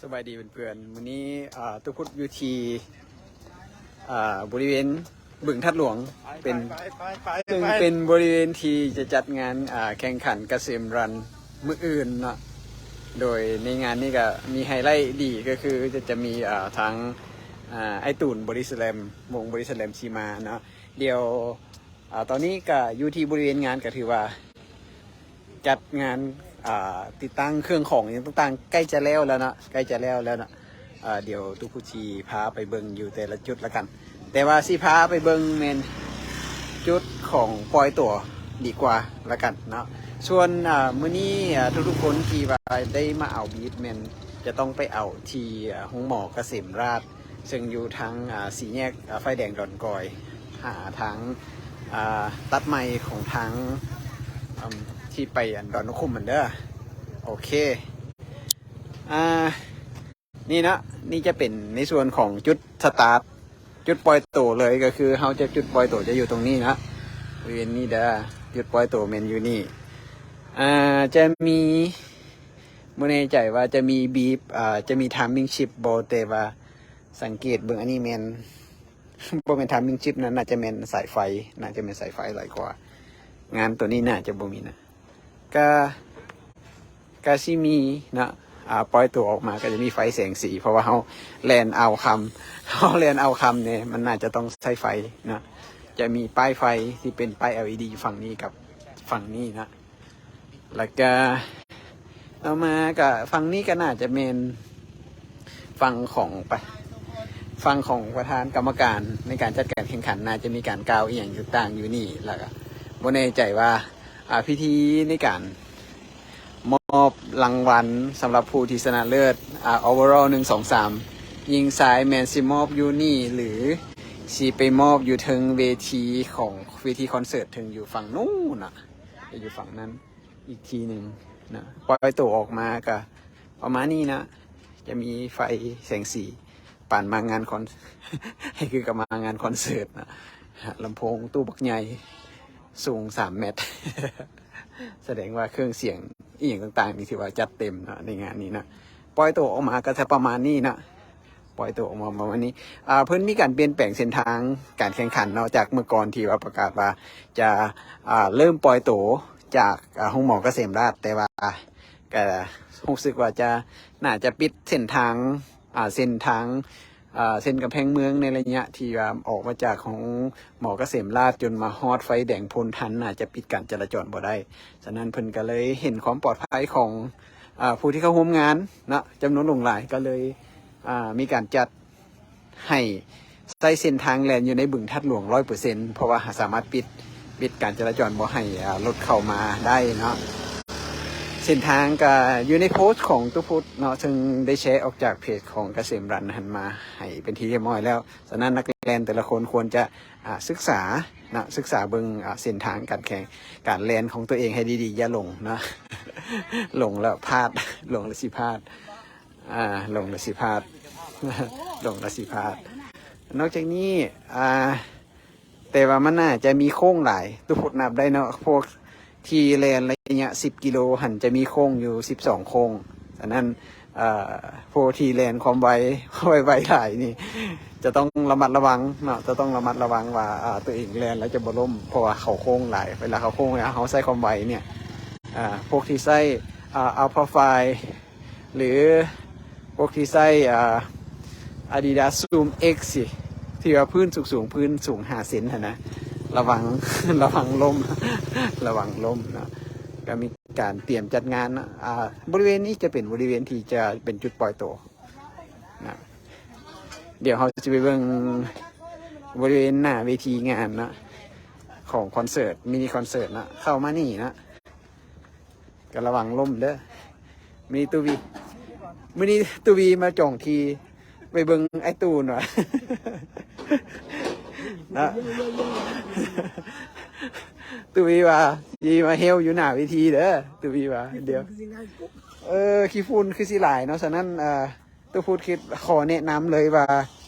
ສະບາຍດີເພື່ອນໆ ມື້ນີ້ ອ່າ ຕຸພຸດຢູ່ທີ່ ອ່າ ບໍລິເວນບຶງທາດຫຼວງ ເປັນ ຊຶ່ງເປັນບໍລິເວນທີ່ຈະຈັດງານ ອ່າ ແຂ່ງຂັນກະເສມຣັນມື້ອື່ນເນາະ. ໂດຍໃນງານນີ້ກະມີໄຮໄລດີກະຄືຈະ ຈະມີ ອ່າ ທັງ ອ່າ ອ້າຍຕູນ ບໍລິສະແລັມ ວົງບໍລິສະແລັມຊີມາເນາະ. ດຽວ ອ່າ ຕອນນີ້ກະຢູ່ທີ່ບໍລິເວນງານ ກະຖືວ່າຈັດງານ ອ່າ ຕິດຕັ້ງເຄື່ອງຂອງຫຍັງຕ່າງໆ ໃກ້ຈະແລ້ວແລ້ວເນາະ ໃກ້ຈະແລ້ວແລ້ວເນາະ. ອ່າ ດຽວຕຸພຸດຊິພາໄປເບິ່ງຢູ່ແຕ່ລະຈຸດລະກັນ ແຕ່ວ່າຊິພາໄປເບິ່ງແມ່ນຈຸດຂອງປ່ອຍຕົວດີກວ່າລະກັນເນາະ. ສ່ວນ ອ່າ ມື້ນີ້ ອ່າ ທຸກໆຄົນທີ່ວ່າໄດ້ມາເອົາບີບແມ່ນຈະຕ້ອງໄປເອົາທີ່ ອ່າ ໂຮງໝໍກະເສມລາດ ເຊິ່ງຢູ່ທາງ ອ່າ ສີ່ແຍກ ອ່າ ໄຟແດງດອນກອຍ ຫາທາງ ອ່າ ຕັດໃໝ່ຂອງທາງ ອ່າ ທີ່ໄປອັນດອນນົກຂຸມຫັ້ນເດີ. ໂອເຄ ອ່າ ນີ້ເນາະ ນີ້ຈະເປັນໃນສ່ວນຂອງຈຸດສະຕາດ ຈຸດປ່ອຍໂຕເລີຍ ກະຄືເຮົາຈະ ຈຸດປ່ອຍໂຕຈະຢູ່ຕົງນີ້ເນາະ ບໍລິເວນນີ້ເດີ. ຈຸດປ່ອຍໂຕແມ່ນຢູ່ນີ້ ອ່າ ຈະມີ ບໍ່ແນ່ໃຈວ່າຈະມີບີບ ອ່າ ຈະມີທາມມິງຊິບບໍ່ ແຕ່ວ່າ ສັງເກດເບິ່ງ ອັນນີ້ແມ່ນ ບໍ່ແມ່ນທາມມິງຊິບນະ ໜ້າຈະແມ່ນສາຍໄຟ ໜ້າຈະແມ່ນສາຍໄຟຫຼາຍກວ່າ. ງານໂຕນີ້ໜ້າຈະບໍ່ມີນະ ກະ ກະຊິມີເນາະ ອ່າ ປ່ອຍໂຕອອກມາກະຈະມີໄຟແສງສີ ເພາະວ່າເຮົາແລ່ນອ່າວຄຳ ເຮົາແລ່ນອ່າວຄຳນີ້ ມັນໜ້າຈະຕ້ອງໃຊ້ໄຟເນາະ. ຈະມີປ້າຍໄຟທີ່ເປັນປ້າຍ ແອລອີດີ ຢູ່ຝັ່ງນີ້ກັບຝັ່ງນີ້ເນາະ. ແລ້ວກະຕໍ່ມາກະຝັ່ງນີ້ກະໜ້າຈະແມ່ນຝັ່ງຂອງປະ ຝັ່ງຂອງປະທານກຳມະການໃນການຈັດການແຂ່ງຂັນ ໜ້າຈະມີການກ່າວອີ່ຫຍັງຕ່າງໆຢູ່ນີ້. ແລ້ວກະບໍ່ແນ່ໃຈວ່າ ອ່າ ພິທີໃນການມອບລາງວັນສຳລັບຜູ້ທີ່ຊະນະເລີດ ອ່າ ໂອເວີຣໍ ໜຶ່ງ ສອງ ສາມ ຍິງຊາຍ ແມ່ນຊິມອບຢູ່ນີ້ ຫຼື ຊິໄປມອບຢູ່ເທິງເວທີຂອງ ເວທີຄອນເສີດເທິງຢູ່ຝັ່ງນູ້ນນະ ຢູ່ຝັ່ງນັ້ນອີກທີໜຶ່ງນະ. ປ່ອຍໂຕອອກມາກະປະມານນີ້ນະ ຈະມີໄຟແສງສີປານມາງານຄອນ ໃຫ້ຄືກັບມາງານຄອນເສີດນະ. ລຳໂພງຕູ້ບັກໃຫຍ່ສູງສາມແມັດ ສະແດງວ່າເຄື່ອງສຽງອີ່ຫຍັງຕ່າງໆນີ້ຖືວ່າຈັດເຕັມເນາະ ໃນງານນີ້ນະ. ປ່ອຍໂຕອອກມາກະຈະປະມານນີ້ນະ ປ່ອຍໂຕອອກມາປະມານນີ້. ອ່າ ເພິ່ນມີການປ່ຽນແປງເສັ້ນທາງການແຂ່ງຂັນເນາະ ຈາກເມື່ອກ່ອນທີ່ວ່າປະກາດວ່າຈະ ອ່າ ເລີ່ມປ່ອຍໂຕຈາກ ອ່າ ໂຮງໝໍກະເສມລາດ ແຕ່ວ່າກະຮູ້ສຶກວ່າຈະ ໜ້າຈະປິດເສັ້ນທາງ ອ່າ ເສັ້ນທາງ ອ່າ ເສັ້ນກຳແພງເມືອງໃນໄລຍະທີ່ວ່າອອກມາຈາກໂຮງໝໍກະເສມລາດ ຈົນມາຮອດໄຟແດງໂພນທັນ ໜ້າຈະປິດການຈະລາຈອນບໍ່ໄດ້. ສະນັ້ນເພິ່ນກະເລີຍເຫັນຄວາມປອດໄພຂອງ ອ່າ ຜູ້ທີ່ເຂົ້າຮ່ວມງານເນາະ ຈຳນວນຫຼວງຫຼາຍ ກະເລີຍ ອ່າ ມີການຈັດໃຫ້ໃຊ້ເສັ້ນທາງແລ່ນຢູ່ໃນບຶງທາດຫຼວງຮ້ອຍເປີເຊັນ ເພາະວ່າສາມາດປິດ ປິດການຈະລາຈອນບໍ່ໃຫ້ ອ່າ ລົດເຂົ້າມາໄດ້ເນາະ. ເສັ້ນທາງກະຢູ່ໃນໂພສຂອງຕຸພຸດເນາະ ເຊິ່ງໄດ້ແຊອອກຈາກເພຈຂອງກະເສມຣັນຫັ້ນມາໃຫ້ເປັນທີ່ຮຽບຮ້ອຍແລ້ວ. ສະນັ້ນນັກແລ່ນແຕ່ລະຄົນຄວນຈະ ອ່າ ສຶກສາເນາະ ສຶກສາເບິ່ງ ອ່າ ເສັ້ນທາງການແຂ່ງ ການແລ່ນຂອງຕົວເອງໃຫ້ດີໆ ຢ່າຫຼົງເນາະ ຫຼົງແລ້ວພາດ ຫຼົງແລ້ວຊິພາດ ອ່າ ຫຼົງແລ້ວຊິພາດ ຫຼົງແລ້ວຊິພາດ. ນອກຈາກນີ້ ອ່າ ແຕ່ວ່າມັນໜ້າຈະມີໂຄ້ງຫຼາຍ ຕຸພຸດນັບໄດ້ເນາະ ພວກທີ່ແລ່ນໄລຍະສິບກິໂລຫັ້ນ ຈະມີໂຄ້ງຢູ່ສິບສອງໂຄ້ງ. ສະນັ້ນ ເອີ ຜູ້ທີ່ແລ່ນຄວາມໄວ ໄວໆຫຼາຍນີ້ ຈະຕ້ອງລະມັດລະວັງເນາະ ຈະຕ້ອງລະມັດລະວັງວ່າ ອ່າ ຕົວເອງແລ່ນແລ້ວຈະບໍ່ລົ້ມ ເພາະວ່າເຂົາໂຄ້ງຫຼາຍ. ເວລາເຂົາໂຄ້ງແລ້ວເຮົາໃຊ້ຄວາມໄວນີ້ ອ່າ ພວກທີ່ໃຊ້ ອ່າ ອັລຟາໄຟ ຫຼື ພວກທີ່ໃຊ້ ອ່າ ອາດີດາສຊູມເອັກຊິ ທີ່ວ່າພື້ນສູງໆ ພື້ນສູງຫ້າເຊັນຫັ້ນນະ ລະວັງ ລະວັງລົ້ມ ລະວັງລົ້ມເນາະ. ກະມີການຕຽມຈັດງານເນາະ ອ່າ ບໍລິເວນນີ້ຈະເປັນບໍລິເວນທີ່ຈະເປັນຈຸດປ່ອຍໂຕນະ. ດຽວເຮົາຊິໄປເບິ່ງບໍລິເວນໜ້າເວທີງານເນາະ ຂອງຄອນເສີດ ມິນິຄອນເສີດເນາະ ເຂົ້າມານີ້ເນາະ. ກະລະວັງລົ້ມເດີ. ມື້ນີ້ຕູວີ ມື້ນີ້ຕູວີມາຈອງທີ່ໄປເບິ່ງອ້າຍຕູນວ່າ ນະ ຕູວີວ່າຊິມາເຮວຢູ່ໜ້າເວທີເດີ ຕູວີວ່າ. ດຽວ ເອີ ຂີ້ຝຸ່ນຄືຊິຫຼາຍເນາະ. ສະນັ້ນ ເອີ ຕູ້ພຸດຄິດ ຂໍແນະນຳເລີຍວ່າ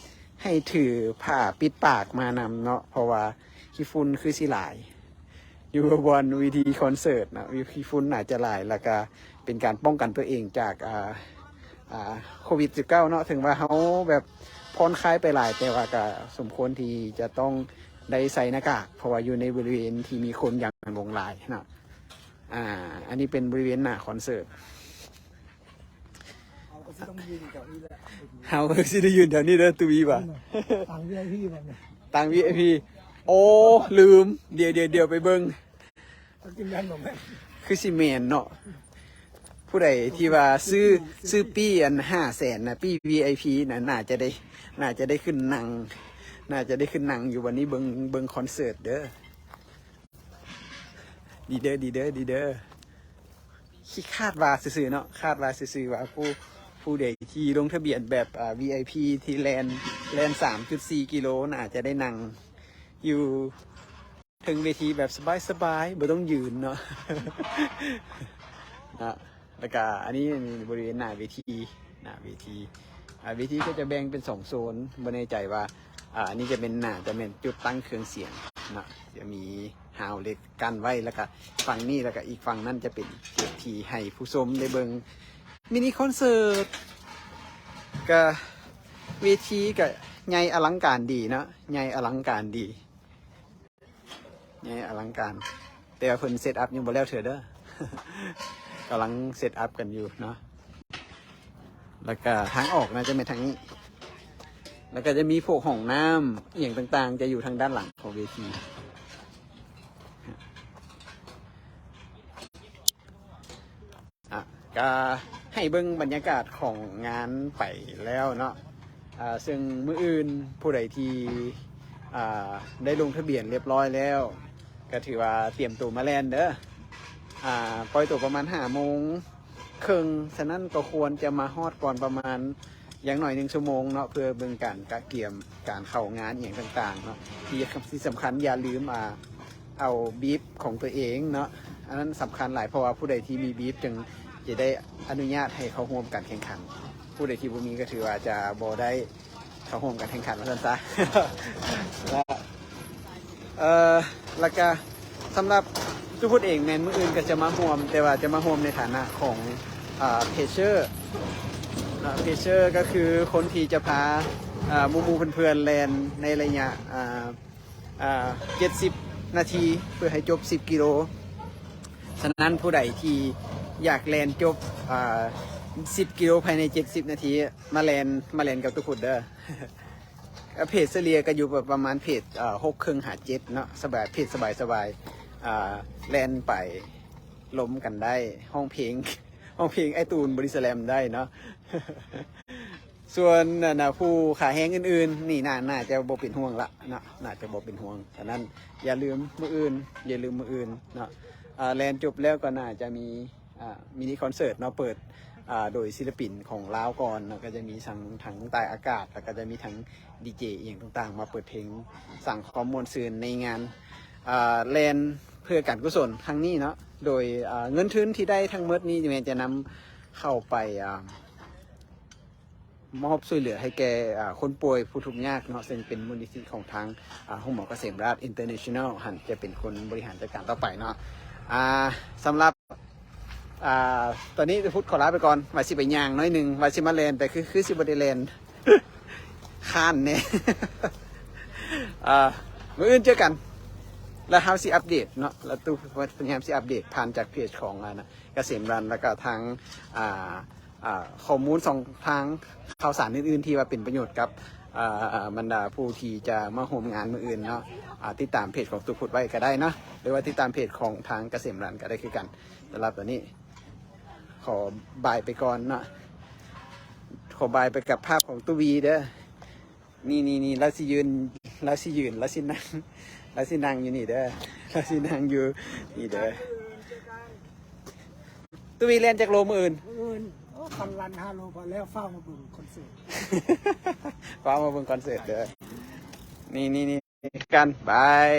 ໃຫ້ຖືຜ້າປິດປາກມານຳເນາະ ເພາະວ່າຂີ້ຝຸ່ນຄືຊິຫຼາຍ ຢູ່ບ່ອນເວທີຄອນເສີດນະ ຂີ້ຝຸ່ນໜ້າຈະຫຼາຍ ແລ້ວກະເປັນການປ້ອງກັນຕົວເອງຈາກ ອ່າ ອ່າ ໂຄວິດສິບເກົ້າເນາະ, ເຖິງວ່າເຮົາແບບຜ່ອນຄາຍໄປຫຼາຍ ແຕ່ວ່າກໍສົມຄວນທີ່ຈະຕ້ອງໄດ້ໃສ່ໜ້າກາກ ເພາະວ່າຢູ່ໃນບໍລິເວນທີ່ມີຄົນຢ່າງຫຼວງຫຼາຍເນາະ. ອ່າ ອັນນີ້ເປັນບໍລິເວນໜ້າຄອນເສີດ. ເຮົາກໍຊິຕ້ອງຢືນແຖວນີ້ແຫຼະ ເຮົາກໍຊິໄດ້ຢືນແຖວນີ້ເດີ ຕູວີວ່າ ຕາງວີໄອພີບໍ່ແມ່ນ ຕາງວີໄອພີ. ໂອ້ ລືມ ດຽວ ດຽວ ດຽວໄປເບິ່ງ ກິນແມ່ນບໍ່ແມ່ນ ຄືຊິແມ່ນເນາະ. ຜູ້ໃດທີ່ວ່າຊື້ ຊື້ປີ້ອັນຫ້າແສນນະ ປີ້ວີໄອພີນະ ໜ້າຈະໄດ້ ໜ້າຈະໄດ້ຂຶ້ນນັ່ງ ໜ້າຈະໄດ້ຂຶ້ນນັ່ງຢູ່ວັນນີ້ ເບິ່ງ ເບິ່ງຄອນເສີດເດີ. ດີເດີ ດີເດີ ດີເດີ. ຄິດ ຄາດວ່າຊື່ໆເນາະ ຄາດວ່າຊື່ໆວ່າຜູ້ ຜູ້ໃດທີ່ລົງທະບຽນແບບ ອ່າ ວີໄອພີ ທີ່ແລ່ນ ແລ່ນສາມຈຸດສີ່ກິໂລ ໜ້າຈະໄດ້ນັ່ງຢູ່ເທິງເວທີແບບສະບາຍໆ ບໍ່ຕ້ອງຢືນເນາະ ນະ. ແລ້ວກະອັນນີ້ ອັນນີ້ບໍລິເວນໜ້າເວທີ ໜ້າເວທີ ອ່າ ເວທີກໍຈະແບ່ງເປັນສອງໂຊນ ບໍ່ແນ່ໃຈວ່າ ອ່າ ອັນນີ້ຈະເປັນ ໜ້າຈະແມ່ນຈຸດຕັ້ງເຄື່ອງສຽງເນາະ ຈະມີຮາວເຫຼັກກັ້ນໄວ້ ແລ້ວກະຝັ່ງນີ້ ແລ້ວກະອີກຝັ່ງນັ້ນຈະເປັນເວທີໃຫ້ຜູ້ຊົມໄດ້ເບິ່ງມິນິຄອນເສີດ. ກະເວທີກະໃຫຍ່ອະລັງການດີເນາະ ໃຫຍ່ອະລັງການດີ. ໃຫຍ່ອະລັງການ ແຕ່ວ່າເພິ່ນເຊັດອັບຍັງບໍ່ແລ້ວເທື່ອເດີ ກຳລັງເຊັດອັບກັນຢູ່ເນາະ. ແລ້ວກະທາງອອກໜ້າຈະແມ່ນທາງນີ້ ແລ້ວກະຈະມີພວກຫ້ອງນ້ຳອີ່ຫຍັງຕ່າງໆ ຈະຢູ່ທາງດ້ານຫຼັງຂອງເວທີ. ອ່ະ ກະໃຫ້ເບິ່ງບັນຍາກາດຂອງງານໄປແລ້ວເນາະ. ອ່າ ເຊິ່ງມື້ອື່ນຜູ້ໃດທີ່ ອ່າ ໄດ້ລົງທະບຽນລຽບຮ້ອຍແລ້ວ ກະຖືວ່າຕຽມໂຕມາແລ່ນເດີ. ອ່າ ປ່ອຍໂຕປະມານຫ້າໂມງເຄິ່ງ ສະນັ້ນກໍຄວນຈະມາຮອດກ່ອນປະມານ ຢ່າງໜ້ອຍໜຶ່ງຊົ່ວໂມງເນາະ ເພື່ອເບິ່ງການກະກຽມການເຂົ້າງານອີ່ຫຍັງຕ່າງໆເນາະ. ທີ່ ທີ່ສຳຄັນຢ່າລືມ ອ່າ ເອົາບີບຂອງຕົວເອງເນາະ ອັນນັ້ນສຳຄັນຫຼາຍ ເພາະວ່າຜູ້ໃດທີ່ມີບີບຈຶ່ງຈະໄດ້ອະນຸຍາດໃຫ້ເຂົ້າຮ່ວມການແຂ່ງຂັນ ຜູ້ໃດທີ່ບໍ່ມີກໍຖືວ່າຈະບໍ່ໄດ້ເຂົ້າຮ່ວມການແຂ່ງຂັນວ່າຊັ້ນຊະ. ເອີ ແລ້ວກະສຳລັບຕຸພຸດເອງແມ່ນມື້ອື່ນກໍຈະມາຮ່ວມ ແຕ່ວ່າຈະມາຮ່ວມໃນຖານະຂອງ ອ່າ ເພເຊີເນາະ. ເພເຊີກໍຄືຄົນທີ່ຈະພາ ອ່າ ໝູ່ໆເພື່ອນໆແລ່ນໃນໄລຍະ ອ່າ ອ່າ ເຈັດສິບນາທີ ເພື່ອໃຫ້ຈົບສິບກິໂລ. ສະນັ້ນຜູ້ໃດທີ່ຢາກແລ່ນຈົບ ອ່າ ສິບກິໂລພາຍໃນເຈັດສິບນາທີ ມາແລ່ນ ມາແລ່ນກັບຕຸພຸດເດີ. ເພດສະເລ່ຍກໍຢູ່ປະມານເພດ ເອີ ຫົກເຄິ່ງຫາເຈັດເນາະ ສະບາຍ ເພດສະບາຍໆ ອ່າ ແລ່ນໄປລົມກັນໄດ້ ຮ້ອງເພງ ຮ້ອງເພງອ້າຍຕູນ Body Slam ໄດ້ເນາະ. ສ່ວນ ອັນນ່າ ຜູ້ຂາແຮງອື່ນໆນີ້ ໜ້າ ໜ້າຈະບໍ່ເປັນຫ່ວງລະເນາະ ໜ້າຈະບໍ່ເປັນຫ່ວງ. ສະນັ້ນຢ່າລືມມື້ອື່ນ ຢ່າລືມມື້ອື່ນເນາະ ອ່າ ແລ່ນຈົບແລ້ວກໍໜ້າຈະມີ ອ່າ ມິນິຄອນເສີດເນາະ ເປີດ ອ່າ ໂດຍສິລະປິນຂອງລາວກ່ອນ ແລ້ວກໍຈະມີທັງ ທັງໃຕ້ອາກາດ ແລ້ວກໍຈະມີທັງດີເຈອີ່ຫຍັງຕ່າງໆ ມາເປີດເພງ ສ້າງຄວາມມ່ວນຊື່ນໃນງານ ອ່າ ແລ່ນເພື່ອການກຸສົນຄັ້ງນີ້ເນາະ. ໂດຍ ອ່າ ເງິນທຶນທີ່ໄດ້ທັງໝົດນີ້ແມ່ນຈະນຳເຂົ້າໄປ ອ່າ ມອບຊ່ວຍເຫຼືອໃຫ້ແກ່ ອ່າ ຄົນປ່ວຍຜູ້ທຸກຍາກເນາະ ເຊິ່ງເປັນມູນນິທິຂອງທາງ ອ່າ ໂຮງໝໍກະເສມລາດ International ຫັ້ນຈະເປັນຄົນບໍລິຫານຈັດການຕໍ່ໄປເນາະ. ອ່າ ສຳລັບ ອ່າ ຕອນນີ້ຕຸພຸດຂໍລາໄປກ່ອນ ວ່າຊິໄປຍ່າງໜ້ອຍໜຶ່ງ ວ່າຊິມາແລ່ນ ແຕ່ຄື ຄືຊິບໍ່ໄດ້ແລ່ນ ຄ້ານແດ່. ອ່າ ມື້ອື່ນເຈີກັນ ແລ້ວເຮົາຊິອັບເດດເນາະ ແລ້ວຕຸພຸດພະຍາຍາມຊິອັບເດດຜ່ານຈາກເພຈຂອງ ອ່າ ກະເສມລັນ ແລ້ວກໍທາງ ອ່າ ອ່າ ຂໍ້ມູນຊ່ອງທາງຂ່າວສານອື່ນໆ ທີ່ວ່າເປັນປະໂຫຍດກັບ ອ່າ ບັນດາຜູ້ທີ່ຈະມາຮ່ວມງານມື້ອື່ນເນາະ. ອ່າ ຕິດຕາມເພຈຂອງຕຸພຸດໄວ້ກໍໄດ້ເນາະ ຫຼືວ່າຕິດຕາມເພຈຂອງທາງກະເສມລັນກໍໄດ້ຄືກັນ. ສຳລັບຕອນນີ້ຂໍບາຍໄປກ່ອນເນາະ ຂໍບາຍໄປກັບພາບຂອງຕຸວີເດີ. ນີ້ໆໆ ລາວຊິຢືນ ລາວຊິຢືນ ລາວຊິນັ່ງ ລາວຊິນັ່ງຢູ່ນີ້ເດີ ລາວຊິນັ່ງຢູ່ນີ້ເດີ. ຕຸວີແລ່ນຈັກໂລມື້ອື່ນ? ມື້ອື່ນ ໂອ້ ຄັນລັນຫ້າໂລ ພໍແລ້ວ ຟ້າວມາເບິ່ງຄອນເສີດ ຟ້າວມາເບິ່ງຄອນເສີດເດີ. ນີ້ໆໆ ກັນ ບາຍ.